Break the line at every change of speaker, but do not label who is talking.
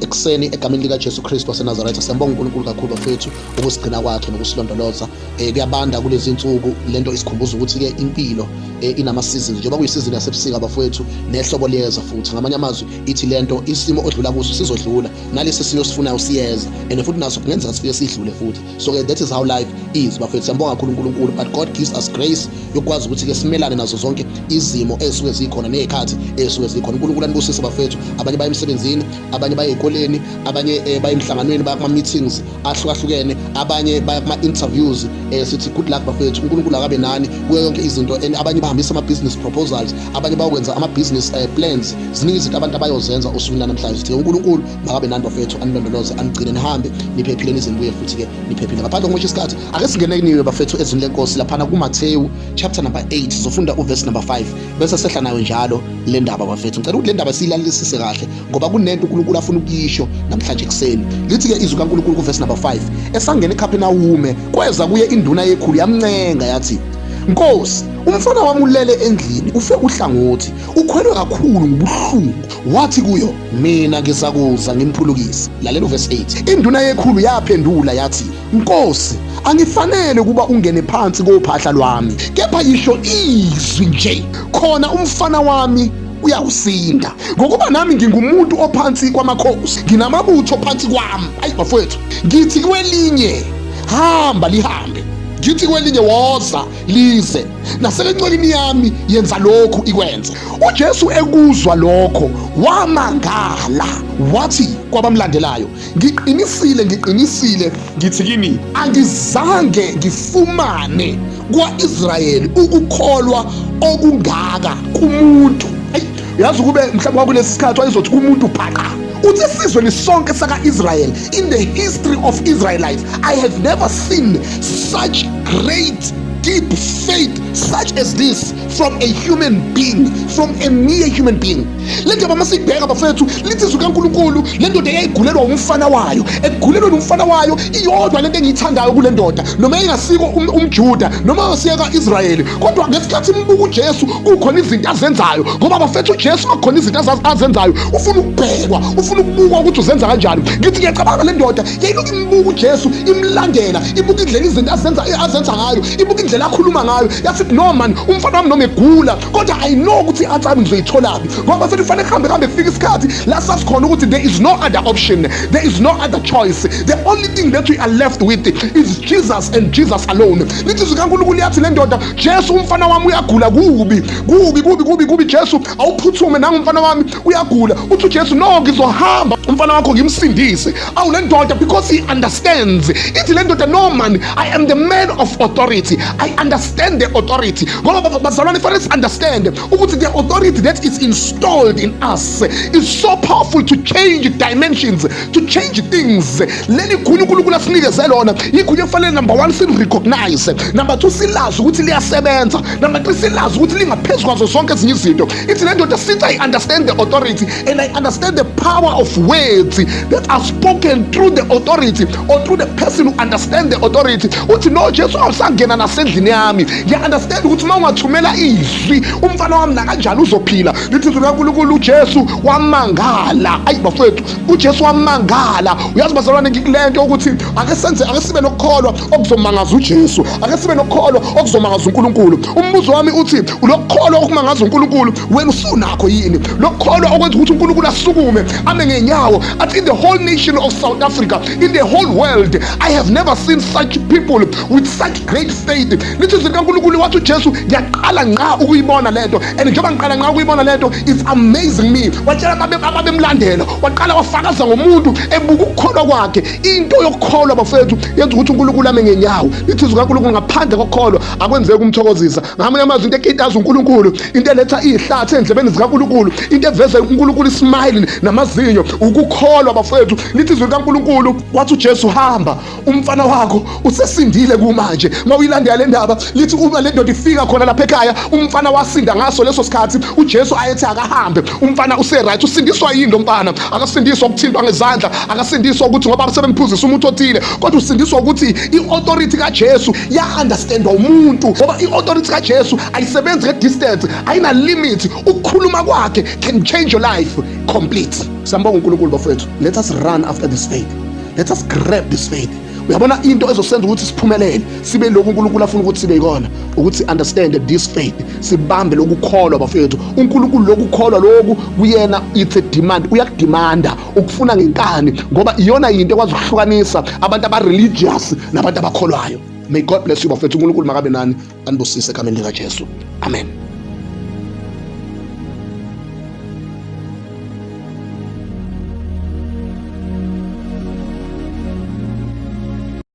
Ekuseni egameni likaJesu Kristu waseNazaretha, siyambonga uNkulunkulu kakhulu bafethu ukusigcina kwakhe nokusilondoloza. Kuyabanda kulezi nsuku, lento isikhumbuza ukuthi-ke impilo inama-seasons. Njengoba kuyisizini yasebusika bafowethu, nehlobo liyeza futhi. Ngamanye amazwi ithi lento, isimo odlula kuso sizodlula, nalesi siyosifunayo siyeza, and futhi naso kungenzeka sifike sidlule futhi. So-ke that is how life is bafethu. Siyambonga kakhulu uNkulunkulu, but God gives us grace yokwazi ukuthi-ke simelane nazo zonke izimo ey'suke zikhona ney'khathi ey'suke zikhona. uNkulunkulu anibusise bafethu. Abanye baye emsebenzini, abanye baye ey'koleni, abanye baye emhlanganweni, baya kuma-meetings ahlukahlukene, abanye baya kuma-interviews. Sithi good luck bafethu, uNkulunkulu akabe nani kuyo yonke izinto. And abanye bahambisa ama-business proposals, abanye bayokwenza ama-business plans. Ziningi izinto abantu abayozenza osukwini lanamhlanje. Sithi uNkulunkulu makabe nani bafethu, anilondoloze, anigcine, nihambe niphephile, nize nibuye futhi-ke niphephile. Ngaphandle kokumosha isikhathi, ake singene kiniwe bafethu ezwini lenkosi laphana kuMathewu chapter number 8. Sizofunda uverse number 5 bese sehla nayo njalo le ndaba bafethu. Ngicela ukuthi le ndaba siyilalelisise kahle ngoba kunento uNkulunkulu afuna ukuyisho namhlanje ekuseni. Lithi-ke izwi kaNkulunkulu kuvesi number 5: esangena eKhaphenawume, kweza kuye induna yekhulu, yamncenga yathi, "Nkosi, umfana wami ulele endlini, ufe uhlangothi, ukhwelwe kakhulu ngubuhlungu." Wathi kuyo, "Mina ngizakuza ngimphulukise." Lalela uvesi 8: induna yekhulu yaphendula yathi, "Nkosi, angifanele ukuba ungene phansi kophahla lwami, kepha yisho izwi nje, khona umfana wami uyawusinda, ngokuba nami ngingumuntu ophansi kwamakhosi, nginamabutho phansi kwami." Ayi bafowethu, ngithi kwelinye, "Hamba," lihambe; ngithi kwelinye, "Woza," lize; nasekencolini yami, "Yenza lokhu," ikwenze. UJesu ekuzwa lokho wamangala, wathi kwabamlandelayo, "Ngiqinisile, ngiqinisile ngithi kini, angizange ngifumane kwa-Israyeli ukukholwa okungaka kumuntu." Ayi, uyazi, ukube mhlawumbe kwakulesi sikhathi wayezothi kumuntu phaqa. Uthi isizwe lisonke saka-Israel, in the history of Israelites I have never seen such great deep faith such as this from a human being, from a mere human being. Le ndaba masiyibheka bafethu, lithi izwi kaNkulunkulu, le ndoda yayigulelwa umfana wayo. Ekugulelweni umfana wayo, iyodwa lento engiyithandayo kule ndoda, noma engasiko umJuda, noma engasiko ka-Israyeli, kodwa ngesikhathi imbuka uJesu kukhona izinto azenzayo, ngoba bafethu uJesu kukhona izinto azenzayo, ufuna ukubhekwa, ufuna ukubukwa ukuthi uzenza kanjani. Ngithi ngiyacabanga le ndoda yayilokhu imbuka uJesu, imlandela, ibuka indlela izinto azenza ngayo, ibuka indlela akhuluma ngayo, yathi, "No man, umfana wami noma egula, kodwa I know ukuthi i-answer yami ngizoyitholaphi," ngoba futhi kufanele kuhambe kuhambe kufika isikhathi la sazi khona ukuthi there is no other option, there is no other choice, the only thing that we are left with is Jesus and Jesus alone. Lithi izwi kaNkulunkulu, yathi le ndoda, "Jesu, umfana wami uyagula kubi kubi kubi kubi kubi. Jesu, awuphuthume, nangu umfana wami uyagula." Uthi uJesu, "No, ngizohamba, umfana wakho ngimsindise." Awu, le ndoda, because he understands, ithi le ndoda, "No man, I am the man of authority, I understand the authority," ngoba bazalwane, fanele understand ukuthi the authority that is installed in us is so powerful to change dimensions, to change things. Leli gunya uNkulunkulu asinikeze lona, igunya kufanele, number one, silirecognize, number two, silazi ukuthi liyasebenza, number three, silazi ukuthi lingaphezu kwazo zonke ezinye izinto. Ithi le ndoda, since I understand the authority and I understand the power of words that are spoken through the authority or through the person who understand the authority, uthi, "No Jesu, awusangena nasendlini yami, ngiya-understand ukuthi uma ungathumela izwi, umfana wami nakanjani uzophila." Lithi izwi likaNkulunkulu, uJesu wamangala. Ayi bafowethu, uJesu wamangala. Uyazi bazalwane, ngikule nto ukuthi ake senze, ake sibe nokukholwa okuzomangaza uJesu, ake sibe nokukholwa okuzomangaza uNkulunkulu. Umbuzo wami uthi, lokukholwa okumangaza uNkulunkulu wena usunakho yini? Lokukholwa okwenza ukuthi uNkulunkulu asukume, ame ngenyawo, athi, "In the whole nation of South Africa, in the whole world, I have never seen such people with such great faith." Lithi izwi likaNkulunkulu, wathi uJesu, "Ngiyaqala nqa ukuyibona lento, and njengoba ngiqala nqa ukuyibona lento, it's amazing me." Watshela ababemlandela, waqala wafakaza ngomuntu ebuka ukukholwa kwakhe. Into yokukholwa bafethu yenza ukuthi uNkulunkulu ame ngenyawo. Lithi izwi kaNkulunkulu, ngaphandle kokukholwa akwenzeki umthokozisa. Ngamanye amazwi, into ekitaza uNkulunkulu, into eletha izihlathi endlebeni zikaNkulunkulu, into eveza uNkulunkulu ismile namazinyo, ukukholwa bafethu. Lithi izwi likaNkulunkulu, wathi uJesu, "Hamba, umfana wakho usesindile." Kumanje uma uyilandela le ndaba lithi uma le ndoda ifika khona lapha ekhaya, umfana wasinda ngaso leso sikhathi. UJesu ayethi akahambe, umfana use-right. Usindiswa yini lo mfana? Akasindiswa ukuthintwa ngezandla, akasindiswa ukuthi ngoba sebemphuzisa umuntu othile, kodwa usindiswa ukuthi i-authority kaJesu ya-understandwa umuntu, ngoba i-authority kaJesu ayisebenzi nge-distance, ayina-limit. Ukukhuluma kwakhe can change your life complete. Siyambonga uNkulunkulu bafowethu. Let us run after this faith, let us grab this faith. Uyabona, into ezosenza ukuthi siphumelele, sibe lokhu uNkulunkulu afuna ukuthi sibe yikona, ukuthi understand this faith, sibambe lokukholwa bafethu. UNkulunkulu, lokukholwa lokhu kuyena, it's a demand. Uyakudemanda, ukufuna ngenkani, ngoba iyona yinto ekwazi ukuhlukanisa abantu aba-religious nabantu abakholwayo. May God bless you bafethu. UNkulunkulu makabe nani, anibusise egameni likaJesu. Amen.